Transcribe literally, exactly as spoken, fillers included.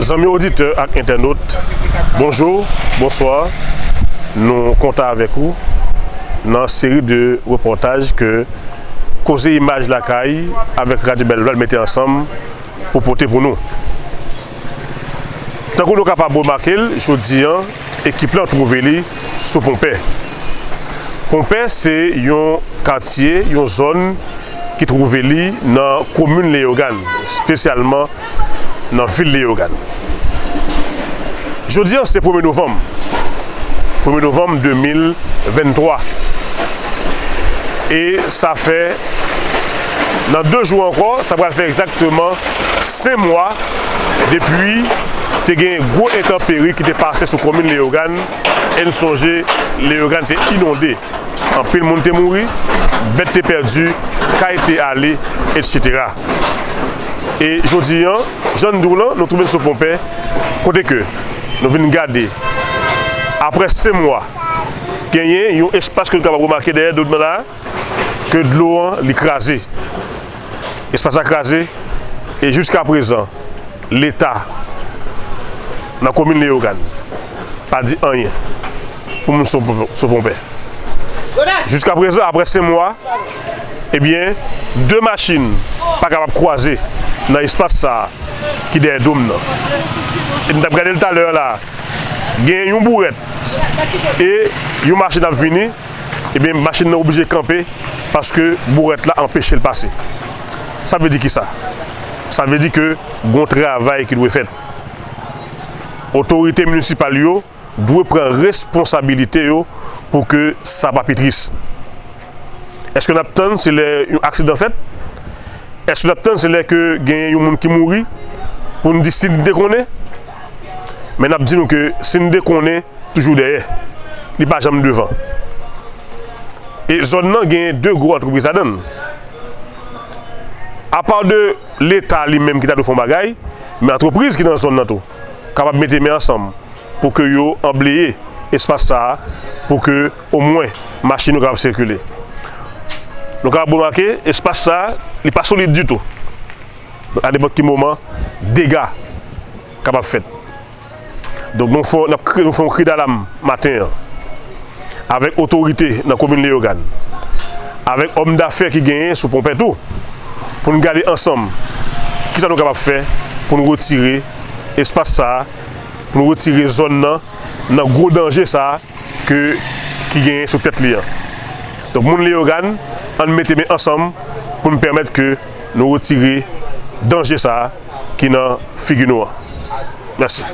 Zanmi oditè ak entènot, bonjou, bonswa. Nou kontan avèk ou nan seri de repòtaj ke Koze Imaj Lakay avèk Radyo Bèl Vwal mete ansanm pou pote pou nou. Tankou nou kapab remake l, jodi a, ekip lan twouve li sou Ponpè. Ponpè se yon katye, yon zòn ki twouve li nan komin Leyogàn, espesyalman nan vil Leyogàn. Jodi a, se premye novanm, premye novanm de mil venntwa. E sa fè, nan de jou ankò, sa pral fè egzakteman senk mwa depi te gen gwo entanperi ki te pase sou komin Leyogàn. E n sonje, Leyogàn te inonde. Anpil moun te mouri, bèt te pèdi, kay te ale, etsetera. E jodi a, jan n di w lan, nou twouve n sou Ponpè, kote ke nou vin gade, apre senk mwa, genyen yon espas ke nou kapab remake dèyè do m nan la, ke dlo an li kraze. Espas la kraze, e jiska prezan, Leta nan komin Leyogàn pa di anyen pou moun sou, sou Ponpè. Jiska prezan, apre senk mwa, ebyen, de machin pa kapab kwaze nan espas sa a ki dèyè do m nan. E n t ap gade l talè a la, gen yon bourèt e yon machin ap vini, ebyen, machin nan oblije kanpe paske bourèt la anpeche l pase. Sa vle di kisa? Sa vle di ke gon travay ki dwe fèt. Otorite minisipal yo dwe pran responsabilite yo pou ke sa pa pi tris. Èske n ap tann se lè yon aksidan fèt? Èske n ap tann se lè ke genyen yon moun ki mouri pou n di si n te konnen? Men n ap di nou ke si n te konnen, toujou dèyè. Li pa janm devan. E zòn nan genyen de gwo antrepriz ladan l. Apa de Leta li menm ki ta dwe fè yon bagay, men antrepriz ki nan zòn nan tou kapab mete men ansanm pou ke yo anbleye espas sa a, pou ke omwen machin yo kapab sikile. Nou kapab remake, espas sa a, li pa solid ditou. Donk, a nenpòt ki moman, dega kapab fèt. Donk, nou fè, n ap kri, nou fè yon kri dalam maten an, avèk otorite nan komin Leyogàn, avèk òm dafè ki genyen sou Ponpè tou, pou n gade ansanm kisa nou kapab fè pou n retire espas sa a, pou n retire zòn nan, nan gwo danje sa a ke, ki genyen sou tèt li an. Donk, moun Leyogàn, ann mete men ansanm pou n pèmèt ke nou retire danje sa a ki nan figi nou an. Mèsi.